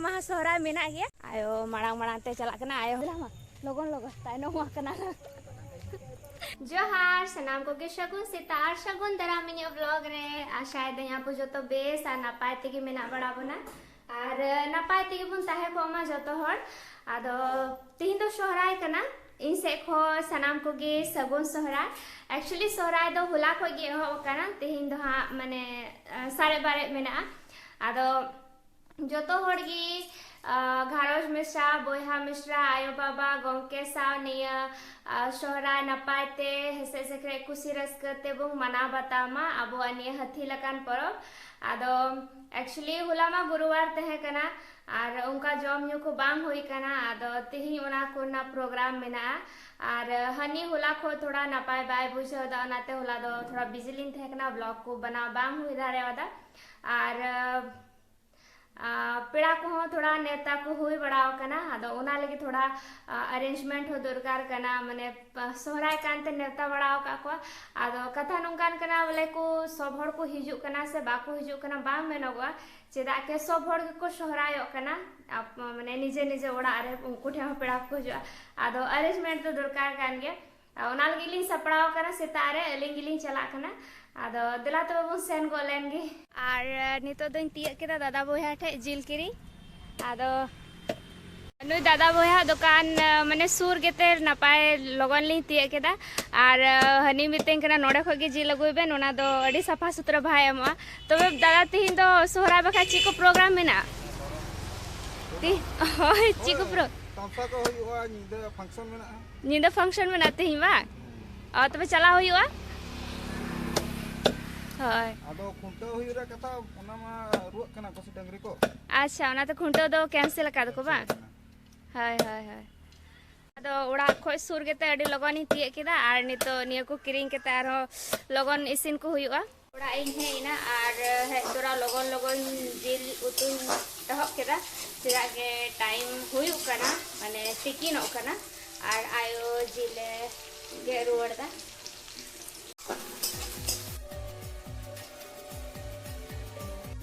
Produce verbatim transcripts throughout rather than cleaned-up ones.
ᱢᱟᱦᱟ ᱥᱚᱦᱨᱟᱭ ᱢᱮᱱᱟᱜ ᱜᱮᱭᱟ᱾ ᱟᱭᱳ ᱢᱟᱲᱟᱝ ᱢᱟᱲᱟᱝ ᱛᱮ ᱪᱟᱞᱟᱜ ᱠᱟᱱᱟ, ᱟᱭᱳ ᱞᱟᱦᱟ ᱢᱟ, ᱞᱚᱜᱚᱱ ᱞᱚᱜᱚᱱ ᱛᱟᱭᱱᱚᱢ ᱟᱠᱟᱱᱟ᱾ ᱡᱚᱦᱟᱨ ᱥᱟᱱᱟᱢ ᱠᱚᱜᱮ, ᱥᱟᱹᱜᱩᱱ ᱥᱮᱛᱟᱜ ᱟᱨ ᱥᱟᱹᱜᱩᱱ ᱫᱟᱨᱟᱢ ᱤᱧᱟᱹᱜ vlog ᱨᱮ᱾ ᱟᱥᱟᱭᱮᱫᱟᱹᱧ ᱟᱵᱚ ᱡᱚᱛᱚ ᱵᱮᱥ ᱟᱨ ᱱᱟᱯᱟᱭ ᱛᱮᱜᱮ ᱢᱮᱱᱟᱜ ᱵᱟᱲᱟ ᱵᱚᱱᱟ ᱟᱨ ᱱᱟᱯᱟᱭ ᱛᱮᱜᱮ ᱵᱚᱱ ᱛᱟᱦᱮᱸ ᱠᱚᱜ ᱢᱟ ᱡᱚᱛᱚ ᱦᱚᱲ᱾ ᱟᱫᱚ ᱛᱤᱦᱤᱧ ᱫᱚ ᱥᱚᱦᱨᱟᱭ ᱠᱟᱱᱟ, ᱤᱧ ᱥᱮᱫ ᱠᱷᱚᱱ ᱥᱟᱱᱟᱢ ᱠᱚᱜᱮ ᱥᱟᱹᱜᱩᱱ ᱥᱚᱦᱨᱟᱭ᱾ Actually ᱥᱚᱦᱨᱟᱭ ᱫᱚ ᱦᱚᱞᱟ ᱠᱷᱚᱱ ᱜᱮ ᱮᱦᱚᱵ ᱟᱠᱟᱱᱟ, ᱛᱤᱦᱤᱧ ᱫᱚ ᱦᱟᱸᱜ ᱢᱟᱱᱮ ᱟᱸ, ᱥᱟᱨᱮᱡ ᱵᱟᱨᱮᱡ ᱢᱮᱱᱟᱜᱼᱟ᱾ ᱟᱫᱚ ᱡᱚᱛᱚ ᱦᱚᱲ ᱜᱮ, ᱟᱸ, ᱜᱷᱟᱨᱚᱸᱡᱽ ᱢᱮᱥᱟ, ᱵᱚᱭᱦᱟ ᱢᱤᱥᱨᱟ, ᱟᱭᱳ ᱵᱟᱵᱟ, ᱜᱚᱢᱠᱮ ᱥᱟᱶ ᱱᱤᱭᱟᱹ, ᱟᱸ, ᱥᱚᱦᱨᱟᱭ ᱱᱟᱯᱟᱭ ᱛᱮ ᱦᱮᱸᱥᱮᱡ ᱥᱮᱠᱷᱨᱮᱡ ᱠᱩᱥᱤ ᱨᱟᱹᱥᱠᱟᱹ ᱛᱮᱵᱚᱱ ᱢᱟᱱᱟᱣ ᱵᱟᱛᱟᱣ ᱢᱟ ᱟᱵᱚᱣᱟᱜ ᱱᱤᱭᱟᱹ ᱦᱟᱹᱛᱤ ᱞᱮᱠᱟᱱ ᱯᱚᱨᱚᱵᱽ᱾ ᱟᱫᱚ actually ᱦᱚᱞᱟ ᱢᱟ ᱜᱩᱨᱩᱣᱟᱨ ᱛᱟᱦᱮᱸ ᱠᱟᱱᱟ ᱟᱨ ᱚᱱᱠᱟ ᱡᱚᱢ ᱧᱩ ᱠᱚ ᱵᱟᱝ ᱦᱩᱭ ᱠᱟᱱᱟ᱾ ᱟᱫᱚ ᱛᱤᱦᱤᱧ ᱚᱱᱟ ᱠᱚᱨᱮᱱᱟᱜ program ᱢᱮᱱᱟᱜᱼᱟ ᱟᱨ ᱦᱟᱹᱱᱤ ᱦᱚᱞᱟ ᱠᱷᱚᱱ ᱛᱷᱚᱲᱟ ᱱᱟᱯᱟᱭ ᱵᱟᱭ ᱵᱩᱡᱷᱟᱹᱣ ᱮᱫᱟ, ᱚᱱᱟᱛᱮ ᱦᱚᱞᱟ ᱫᱚ ᱛᱷᱚᱲᱟ busy ᱞᱤᱧ ᱛᱟᱦᱮᱸ ᱠᱟᱱᱟ, vlog ᱠᱚ ᱵᱮᱱᱟᱣ ᱵᱟᱝ ᱦᱩᱭ ᱫᱟᱲᱮᱭᱟᱫᱟ᱾ ᱟᱨ ᱟᱨ ᱯᱮᱲᱟ ᱠᱚᱦᱚᱸ ᱛᱷᱚᱲᱟ ᱱᱮᱣᱛᱟ ᱠᱚ ᱦᱩᱭ ᱵᱟᱲᱟᱣ ᱠᱟᱱᱟ, ᱟᱫᱚ ᱚᱱᱟ ᱞᱟᱹᱜᱤᱫ ᱛᱷᱚᱲᱟ, ᱟ, arrangement ᱦᱚᱸ ᱫᱚᱨᱠᱟᱨ ᱠᱟᱱᱟ, ᱢᱟᱱᱮ, ᱯ-, ᱥᱚᱦᱨᱟᱭ ᱠᱟᱱᱛᱮ ᱱᱮᱣᱛᱟ ᱵᱟᱲᱟᱣ ᱟᱠᱟᱫ ᱠᱚᱣᱟ᱾ ᱟᱫᱚ ᱠᱟᱛᱷᱟ ᱱᱚᱝᱠᱟᱱ ᱠᱟᱱᱟ ᱵᱚᱞᱮ ᱠᱚ ᱥᱚᱵ ᱦᱚᱲ ᱠᱚ ᱦᱤᱡᱩᱜ ᱠᱟᱱᱟ ᱥᱮ ᱵᱟᱠᱚ ᱦᱤᱡᱩᱜ ᱠᱟᱱᱟ ᱵᱟᱝ ᱢᱮᱱᱚᱜᱚᱜᱼᱟ, ᱪᱮᱫᱟᱜ ᱠᱤ ᱥᱚᱵ ᱦᱚᱲ ᱜᱮᱠᱚ ᱥᱚᱦᱨᱟᱭᱚᱜ ᱠᱟᱱᱟ, ᱟᱯ-, ᱢᱟᱱᱮ ᱱᱤᱡᱮ ᱱᱤᱡᱮ ᱚᱲᱟᱜ ᱨᱮ, ᱩᱱᱠᱩ ᱴᱷᱮᱱ ᱦᱚᱸ ᱯᱮᱲᱟ ᱠᱚ ᱦᱤᱡᱩᱜᱼᱟ᱾ ᱟᱫᱚ arrangement ᱫᱚ ᱫᱚᱨᱠᱟᱨ ᱠᱟᱱ ᱜᱮᱭᱟ᱾ ᱟᱨ ᱚᱱᱟ ᱞᱟᱹᱜᱤᱫ ᱞᱤᱧ ᱥᱟᱯᱲᱟᱣ ᱟᱠᱟᱱᱟ, ᱥᱮᱛᱟᱜ ᱨᱮ ᱟᱹᱞᱤᱧ ᱜᱮᱞᱤᱧ ᱪᱟᱞᱟᱜ ᱠᱟᱱᱟ᱾ ᱟᱫᱚ ᱫᱮᱞᱟ ᱛᱚᱵᱮ ᱵᱚᱱ ᱥᱮᱱ ᱜᱚᱫ ᱞᱮᱱ ᱜᱮ᱾ ᱟᱨ, ᱟᱨ ᱱᱤᱛᱚᱜ ᱫᱚᱧ ᱛᱤᱭᱟᱹᱜ ᱠᱮᱫᱟ ᱫᱟᱫᱟ ᱵᱚᱭᱦᱟ ᱴᱷᱮᱡ ᱡᱤᱞ ᱠᱤᱨᱤᱧ᱾ ᱟᱫᱚ ᱱᱩᱭ ᱫᱟᱫᱟ ᱵᱚᱭᱦᱟ ᱫᱚᱠᱟᱱ, ᱟᱸ, ᱢᱟᱱᱮ ᱥᱩᱨ ᱜᱮᱛᱮ ᱱᱟᱯᱟᱭ ᱞᱚᱜᱚᱱ ᱞᱤᱧ ᱛᱤᱭᱟᱹᱜ ᱠᱮᱫᱟ᱾ ᱟᱨ, ᱟᱸ, ᱦᱟᱹᱱᱤ ᱢᱤᱛᱟᱹᱧ ᱠᱟᱱᱟ, "ᱱᱚᱰᱮ ᱠᱷᱚᱡ ᱜᱮ ᱡᱤᱞ ᱟᱹᱜᱩᱭ ᱵᱮᱱ, ᱚᱱᱟ ᱫᱚ ᱟᱹᱰᱤ ᱥᱟᱯᱷᱟ ᱥᱩᱛᱨᱟᱹ ᱵᱟᱦᱟᱭ ᱮᱢᱚᱜᱼᱟ᱾" ᱛᱚᱵᱮ ᱫᱟᱫᱟ, ᱛᱤᱦᱤᱧ ᱫᱚ ᱥᱚᱦᱨᱟᱭ ᱵᱟᱠᱷᱨᱟ ᱪᱮᱫ ᱠᱚ program ᱢᱮᱱᱟᱜᱼᱟ? ᱛᱤ-, ᱦᱳᱭ, ᱪᱮᱫ ᱠᱚ pro- ᱛᱟᱢᱥᱟ ᱠᱚ ᱦᱩᱭᱩᱜᱼᱟ, ᱧᱤᱫᱟᱹ function ᱢᱮᱱᱟᱜᱼᱟ᱾ ᱧᱤᱫᱟᱹ function ᱢᱮᱱᱟᱜᱼᱟ ᱛᱤᱦᱤᱧ ᱵᱟᱝ? ᱚ, ᱛᱚᱵᱮ ᱪᱟᱞᱟᱣ ᱦᱩᱭᱩᱜᱼᱟ᱾ ᱦᱳᱭ᱾ ᱟᱫᱚ ᱠᱷᱩᱱᱴᱟᱹᱣ ᱦᱩᱭᱩᱜ ᱨᱮᱭᱟᱜ ᱠᱟᱛᱷᱟ, ᱚᱱᱟ ᱢᱟ ᱨᱩᱣᱟᱹᱜ ᱠᱟᱱᱟ ᱠᱚ ᱥᱮ ᱰᱟᱹᱝᱨᱤ ᱠᱚ᱾ ᱟᱪᱪᱷᱟ, ᱚᱱᱟᱛᱮ ᱠᱷᱩᱱᱴᱟᱹᱣ ᱫᱚ cancel ᱟᱠᱟᱫ ᱫᱚᱠᱚ ᱵᱟᱝ? ᱦᱳᱭ, ᱦᱳᱭ, ᱦᱳᱭ᱾ ᱟᱫᱚ ᱚᱲᱟᱜ ᱠᱷᱚᱡ ᱥᱩᱨ ᱜᱮᱛᱮ ᱟᱹᱰᱤ ᱞᱚᱜᱚᱱᱤᱧ ᱛᱤᱭᱟᱹᱜ ᱠᱮᱫᱟ, ᱟᱨ ᱱᱤᱛᱚᱜ ᱱᱤᱭᱟᱹ ᱠᱚ ᱠᱤᱨᱤᱧ ᱠᱟᱛᱮ ᱟᱨᱦᱚᱸ ᱞᱚᱜᱚᱱ ᱤᱥᱤᱱ ᱠᱚ ᱦᱩᱭᱩᱜᱼᱟ᱾ ᱚᱲᱟᱜ ᱤᱧ ᱦᱮᱡ ᱮᱱᱟ ᱟᱨ ᱦᱮᱡ ᱛᱚᱨᱟ ᱞᱚᱜᱚᱱ ᱞᱚᱜᱚᱱ ᱡᱤᱞ ᱩᱛᱩᱧ ᱮᱦᱚᱵ ᱠᱮᱫᱟ, ᱪᱮᱫᱟᱜ ᱡᱮ time ᱦᱩᱭᱩᱜ ᱠᱟᱱᱟ, ᱢᱟᱱᱮ ᱛᱤᱠᱤᱱᱚᱜ ᱠᱟᱱᱟ᱾ ᱟᱨ ᱟᱭᱳ ᱡᱤᱞᱮ ᱜᱮᱫ ᱨᱩᱣᱟᱹᱲ ᱮᱫᱟ᱾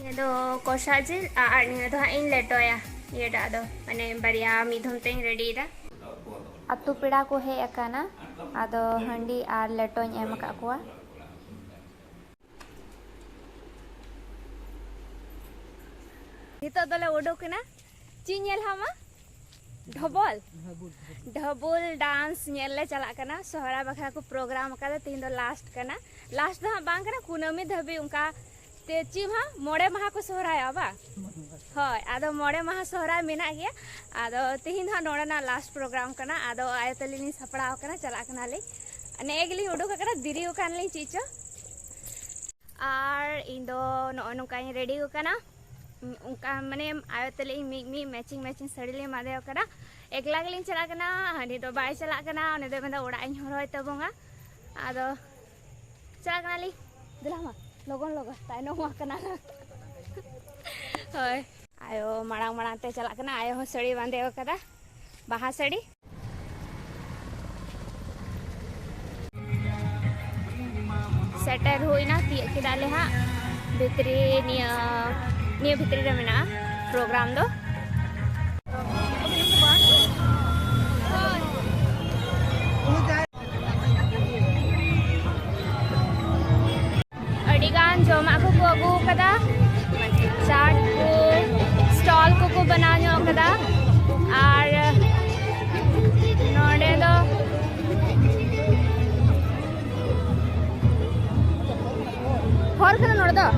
ᱧᱮᱞ ᱫᱚ ᱠᱚᱥᱟ ᱡᱤᱞ ᱟᱨ ᱱᱤᱭᱟᱹ ᱫᱚ ᱦᱟᱸᱜ ᱤᱧ ᱞᱮᱴᱚᱭᱟ᱾ ᱤᱭᱟᱹᱴᱟᱜ ᱫᱚ ᱢᱟᱱᱮ ᱵᱟᱨᱭᱟ ᱢᱤᱫ ᱫᱷᱚᱢ ᱛᱮᱧ ᱨᱮᱰᱤᱭᱮᱫᱟ᱾ ᱟᱛᱳ ᱯᱮᱲᱟ ᱠᱚ ᱦᱮᱡ ᱟᱠᱟᱱᱟ, ᱟᱫᱚ ᱦᱟᱺᱰᱤ ᱟᱨ ᱞᱮᱴᱚᱧ ᱮᱢ ᱟᱠᱟᱫ ᱠᱚᱣᱟ᱾ ᱱᱤᱛᱚᱜ ᱫᱚᱞᱮ ᱩᱰᱩᱠ ᱮᱱᱟ᱾ ᱪᱮᱫ ᱧᱮᱞ ᱦᱟᱸᱜ ᱢᱟ? ᱰᱷᱚᱵᱚᱞ᱾ ᱰᱷᱚᱵᱚᱞ ᱰᱟᱱᱥ ᱧᱮᱞ ᱞᱮ ᱪᱟᱞᱟᱜ ᱠᱟᱱᱟ᱾ ᱥᱚᱦᱨᱟᱭ ᱵᱟᱠᱷᱨᱟ ᱠᱚ ᱯᱨᱳᱜᱨᱟᱢ ᱟᱠᱟᱫᱟ᱾ ᱛᱮᱦᱮᱧ ᱫᱚ ᱞᱟᱥᱴ ᱠᱟᱱᱟ᱾ ᱞᱟᱥᱴ ᱫᱚ ᱦᱟᱸᱜ ᱵᱟᱝ ᱠᱟᱱᱟ, ᱠᱩᱱᱟᱹᱢᱤ ᱫᱷᱟᱹᱵᱤᱡ ᱚᱱᱠᱟ ᱛᱮ ᱪᱮᱫ ᱦᱟᱸᱜ ᱢᱚᱬᱮ ᱢᱟᱦᱟ ᱠᱚ ᱥᱚᱦᱨᱟᱭᱚᱜᱼᱟ ᱵᱟᱝ? ᱦᱳᱭ, ᱟᱫᱚ ᱢᱚᱬᱮ ᱢᱟᱦᱟ ᱥᱚᱦᱨᱟᱭ ᱢᱮᱱᱟᱜ ᱜᱮᱭᱟ᱾ ᱟᱫᱚ ᱛᱮᱦᱮᱧ ᱫᱚ ᱦᱟᱸᱜ ᱱᱚᱰᱮᱱᱟᱜ ᱞᱟᱥᱴ ᱯᱨᱳᱜᱨᱟᱢ ᱠᱟᱱᱟ᱾ ᱟᱫᱚ ᱟᱭᱳ ᱛᱟᱹᱞᱤᱧ ᱞᱤᱧ ᱥᱟᱯᱲᱟᱣ ᱟᱠᱟᱱᱟ, ᱪᱟᱞᱟᱜ ᱠᱟᱱᱟᱞᱤᱧ᱾ ᱱᱮᱜᱼᱮ ᱜᱮᱞᱤᱧ ᱩᱰᱩᱠ ᱟᱠᱟᱱᱟ, ᱫᱮᱨᱤ ᱟᱠᱟᱱ ᱞᱤᱧ ᱪᱮᱫ ᱪᱚ᱾ ᱟᱨ ᱤᱧ ᱫᱚ ᱱᱚᱜᱼᱚᱭ ᱱᱚᱝᱠᱟᱧ ᱨᱮᱰᱤ ᱟᱠᱟᱱᱟ᱾ ᱚᱱᱠᱟ ᱢᱟᱱᱮ ᱟᱭᱳ ᱛᱟᱹᱞᱤᱧ ᱢᱤᱫ ᱢᱤᱫ ᱢᱮᱪᱤᱝ ᱢᱮᱪᱤᱝ ᱥᱟᱹᱲᱤ ᱞᱤᱧ ᱵᱟᱸᱫᱮ ᱟᱠᱟᱫᱟ᱾ ᱮᱠᱞᱟ ᱜᱮᱞᱤᱧ ᱪᱟᱞᱟᱜ ᱠᱟᱱᱟ, ᱦᱟᱹᱱᱤ ᱫᱚ ᱵᱟᱭ ᱪᱟᱞᱟᱜ ᱠᱟᱱᱟ, ᱩᱱᱤ ᱫᱚ ᱢᱮᱱᱫᱟ ᱚᱲᱟᱜ ᱤᱧ ᱦᱚᱨᱦᱚᱭ ᱛᱟᱵᱚᱝᱟ᱾ ᱟᱫᱚ ᱪᱟᱞᱟᱜ ᱠᱟᱱᱟᱞᱤᱧ᱾ ᱫᱮᱞᱟ ᱢᱟ, ᱞᱚᱜᱚᱱ ᱞᱚᱜᱚᱱ, ᱛᱟᱭᱱᱚᱢᱚᱜ ᱠᱟᱱᱟ᱾ ᱦᱳᱭ, ᱟᱭᱳ ᱢᱟᱲᱟᱝ ᱢᱟᱲᱟᱝ ᱛᱮ ᱪᱟᱞᱟᱜ ᱠᱟᱱᱟ᱾ ᱟᱭᱳ ᱦᱚᱸ ᱥᱟᱹᱲᱤ ᱵᱟᱸᱫᱮ ᱟᱠᱟᱫᱟ, ᱵᱟᱦᱟ ᱥᱟᱹᱲᱤ᱾ ᱥᱮᱴᱮᱨ ᱦᱩᱭᱱᱟ, ᱛᱤᱭᱟᱹᱜ ᱠᱮᱫᱟ ᱞᱮ ᱦᱟᱸᱜ᱾ ᱵᱷᱤᱛᱨᱤ ᱱᱤᱭᱟᱹ, ᱱᱤᱭᱟᱹ ᱵᱷᱤᱛᱨᱤ ᱨᱮ ᱢᱮᱱᱟᱜᱼᱟ ᱯᱨᱳᱜᱨᱟᱢ ᱫᱚ᱾ ᱟᱹᱰᱤ ᱜᱟᱱ ᱡᱚᱢᱟᱜ ᱠᱚᱠᱚ ᱟᱹᱜᱩ ᱟᱠᱟᱫᱟ, ᱪᱟᱴ ᱠᱚ, ᱥᱴᱚᱞ ᱠᱚᱠᱚ ᱵᱮᱱᱟᱣ ᱧᱚᱜ ᱟᱠᱟᱫᱟ᱾ ᱟᱨ ᱱᱚᱰᱮ ᱫᱚ ᱦᱚᱨ ᱠᱟᱱᱟ ᱱᱚᱰᱮ ᱫᱚ᱾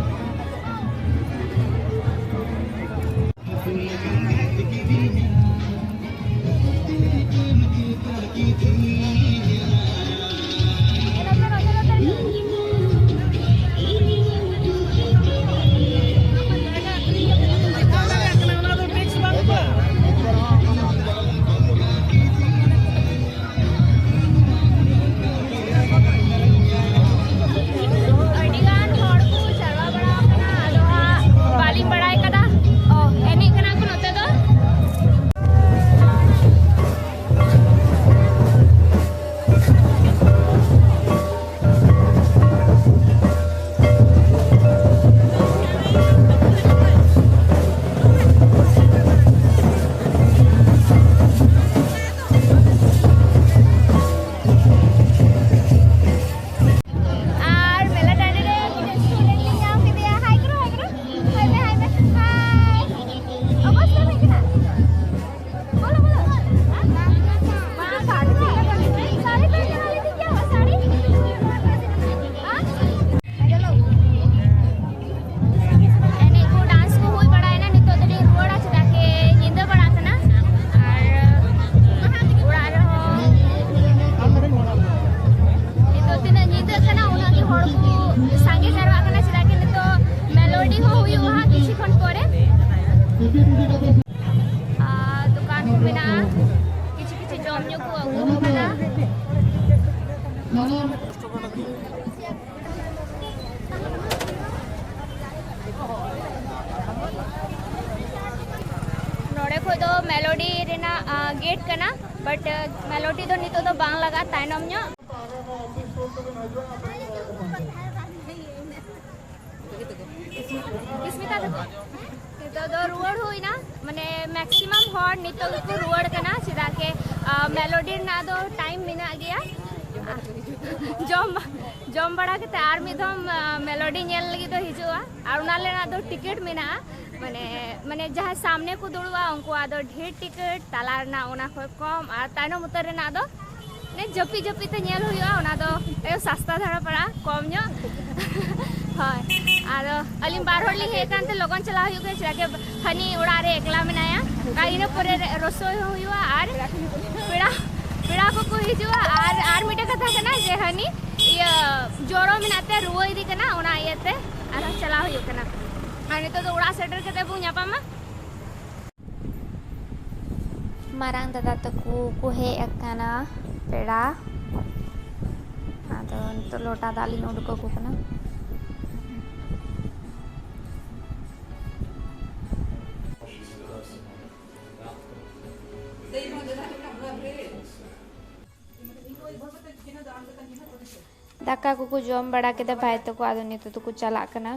ᱢᱮᱱᱟᱜᱼᱟ, ᱠᱤᱪᱷᱩ ᱠᱤᱪᱷᱩ ᱡᱚᱢ ᱧᱩ ᱠᱚ ᱟᱹᱜᱩ ᱟᱠᱟᱫᱟ᱾ ᱱᱚᱰᱮ ᱠᱷᱚᱡ ᱫᱚ ᱢᱮᱞᱳᱰᱤ ᱨᱮᱱᱟᱜ ᱜᱮᱴ ᱠᱟᱱᱟ, ᱵᱟᱴ ᱢᱮᱞᱳᱰᱤ ᱫᱚ ᱱᱤᱛᱚᱜ ᱫᱚ ᱵᱟᱝ ᱞᱟᱜᱟᱜᱼᱟ, ᱛᱟᱭᱱᱚᱢ ᱧᱚᱜ᱾ ᱱᱤᱛᱚᱜ ᱫᱚ ᱨᱩᱣᱟᱹᱲ ᱦᱩᱭᱱᱟ, ᱢᱟᱱᱮ ᱢᱮᱠᱥᱤᱢᱟᱢ ᱦᱚᱲ ᱱᱤᱛᱚᱜ ᱜᱮᱠᱚ ᱨᱩᱣᱟᱹᱲ ᱠᱟᱱᱟ, ᱪᱮᱫᱟᱜ ᱠᱤ ᱢᱮᱞᱳᱰᱤ ᱨᱮᱱᱟᱜ ᱫᱚ ᱴᱟᱭᱤᱢ ᱢᱮᱱᱟᱜ ᱜᱮᱭᱟ᱾ ᱡᱚᱢ ᱡᱚᱢ ᱵᱟᱲᱟ ᱠᱟᱛᱮ ᱟᱨ ᱢᱤᱫ ᱫᱷᱟᱣ ᱢᱮᱞᱳᱰᱤ ᱧᱮᱞ ᱞᱟᱹᱜᱤᱫ ᱫᱚ ᱦᱤᱡᱩᱜᱼᱟ, ᱟᱨ ᱚᱱᱟ ᱨᱮᱱᱟᱜ ᱫᱚ ᱴᱤᱠᱤᱴ ᱢᱮᱱᱟᱜᱼᱟ᱾ ᱢᱟᱱᱮ ᱢᱟᱱᱮ ᱡᱟᱦᱟᱸ ᱥᱟᱢᱱᱮ ᱠᱚ ᱫᱩᱲᱩᱵᱼᱟ, ᱩᱱᱠᱩᱣᱟᱜ ᱫᱚ ᱰᱷᱮᱨ ᱴᱤᱠᱤᱴ, ᱛᱟᱞᱟ ᱨᱮᱱᱟᱜ ᱚᱱᱟ ᱠᱷᱚᱡ ᱠᱚᱢ, ᱟᱨ ᱛᱟᱭᱱᱚᱢ ᱩᱛᱟᱹᱨ ᱨᱮᱱᱟᱜ ᱫᱚ ᱢᱟᱱᱮ ᱡᱟᱹᱯᱤᱫ ᱡᱟᱹᱯᱤᱫ ᱛᱮ ᱧᱮᱞ ᱦᱩᱭᱩᱜᱼᱟ, ᱚᱱᱟ ᱫᱚ ᱥᱟᱥᱛᱟ ᱫᱷᱟᱨᱟ ᱯᱟᱲᱟᱜᱼᱟ, ᱠᱚᱢ ᱧᱚᱜ᱾ ᱦᱳᱭ, ᱟᱫᱚ ᱟᱹᱞᱤᱧ ᱵᱟᱨ ᱦᱚᱲ ᱞᱤᱧ ᱦᱮᱡ ᱟᱠᱟᱱ ᱛᱮ ᱞᱚᱜᱚᱱ ᱪᱟᱞᱟᱣ ᱦᱩᱭᱩᱜ ᱠᱟᱱᱟ, ᱪᱮᱫᱟᱜ ᱠᱤ ᱦᱟᱹᱱᱤ ᱚᱲᱟᱜ ᱨᱮ ᱮᱠᱞᱟ ᱢᱮᱱᱟᱭᱟ, ᱟᱨ ᱤᱱᱟᱹ ᱯᱚᱨᱮ ᱨᱮ ᱨᱚᱥᱚᱭ ᱦᱚᱸ ᱦᱩᱭᱩᱜᱼᱟ, ᱟᱨ ᱯᱮᱲᱟ ᱯᱮᱲᱟ ᱠᱚᱠᱚ ᱦᱤᱡᱩᱜᱼᱟ, ᱟᱨ ᱟᱨ ᱢᱤᱫᱴᱮᱱ ᱠᱟᱛᱷᱟ ᱠᱟᱱᱟ ᱡᱮ ᱦᱟᱹᱱᱤ ᱤᱭᱟᱹ ᱡᱚᱨᱚ ᱢᱮᱱᱟᱜ ᱛᱮ ᱨᱩᱣᱟᱹ ᱤᱫᱤ ᱠᱟᱱᱟ, ᱚᱱᱟ ᱤᱭᱟᱹᱛᱮ ᱟᱨᱦᱚᱸ ᱪᱟᱞᱟᱣ ᱦᱩᱭᱩᱜ ᱠᱟᱱᱟ᱾ ᱟᱨ ᱱᱤᱛᱚᱜ ᱫᱚ ᱚᱲᱟᱜ ᱥᱮᱴᱮᱨ ᱠᱟᱛᱮ ᱵᱚᱱ ᱧᱟᱯᱟᱢᱟ᱾ ᱢᱟᱨᱟᱝ ᱫᱟᱫᱟ ᱛᱟᱠᱚ ᱠᱚ ᱦᱮᱡ ᱟᱠᱟᱱᱟ ᱯᱮᱲᱟ᱾ ᱟᱫᱚ ᱱᱤᱛᱚᱜ ᱞᱚᱴᱟ ᱫᱟᱜ ᱞᱤᱧ ᱩᱰᱩᱠ ᱟᱠᱚ ᱠᱟᱱᱟ᱾ ᱫᱟᱠᱟ ᱠᱚᱠᱚ ᱡᱚᱢ ᱵᱟᱲᱟ ᱠᱮᱫᱟ ᱵᱷᱟᱭ ᱛᱟᱠᱚ, ᱟᱫᱚ ᱱᱤᱛᱚᱜ ᱫᱚᱠᱚ ᱪᱟᱞᱟᱜ ᱠᱟᱱᱟ᱾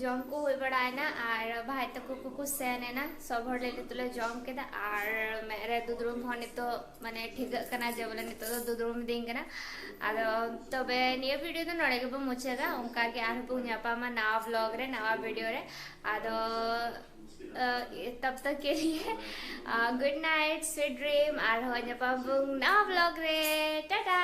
ᱡᱚᱢ ᱠᱚ ᱦᱩᱭ ᱵᱟᱲᱟᱭᱮᱱᱟ ᱟᱨ ᱵᱷᱟᱭ ᱛᱟᱠᱚ ᱠᱚᱠᱚ ᱥᱮᱱ ᱮᱱᱟ᱾ ᱥᱚᱵ ᱦᱚᱲ ᱞᱮ ᱱᱤᱛᱚᱜ ᱞᱮ ᱡᱚᱢ ᱠᱮᱫᱟ ᱟᱨ ᱢᱮᱫ ᱨᱮ ᱫᱩᱫᱽᱨᱩᱢ ᱦᱚᱸ ᱱᱤᱛᱚᱜ ᱢᱟᱱᱮ ᱴᱷᱤᱠᱟᱹᱜ ᱠᱟᱱᱟ ᱡᱮ ᱵᱚᱞᱮ ᱱᱤᱛᱚᱜ ᱫᱚ ᱫᱩᱫᱽᱨᱩᱢ ᱤᱫᱤᱧ ᱠᱟᱱᱟ᱾ ᱟᱫᱚ ᱛᱚᱵᱮ ᱱᱤᱭᱟᱹ ᱵᱷᱤᱰᱤᱭᱳ ᱫᱚ ᱱᱚᱰᱮ ᱜᱮᱵᱚᱱ ᱢᱩᱪᱟᱹᱫᱟ᱾ ᱚᱱᱠᱟ ᱜᱮ ᱟᱨᱦᱚᱸ ᱵᱚᱱ ᱧᱟᱯᱟᱢᱟ ᱱᱟᱣᱟ ᱵᱞᱚᱜ ᱨᱮ, ᱱᱟᱣᱟ ᱵᱷᱤᱰᱤᱭᱳ ᱨᱮ᱾ ᱟᱫᱚ ᱛᱚᱵ ᱛᱚᱠ ᱠᱮ ᱞᱤᱭᱮ ᱜᱩᱰ ᱱᱟᱭᱤᱴ, ᱥᱩᱭᱤᱴ ᱰᱨᱤᱢ᱾ ᱟᱨᱦᱚᱸ ᱧᱟᱯᱟᱢ ᱵᱚᱱ ᱱᱟᱣᱟ ᱵᱞᱚᱜ ᱨᱮ᱾ ᱴᱟᱴᱟ᱾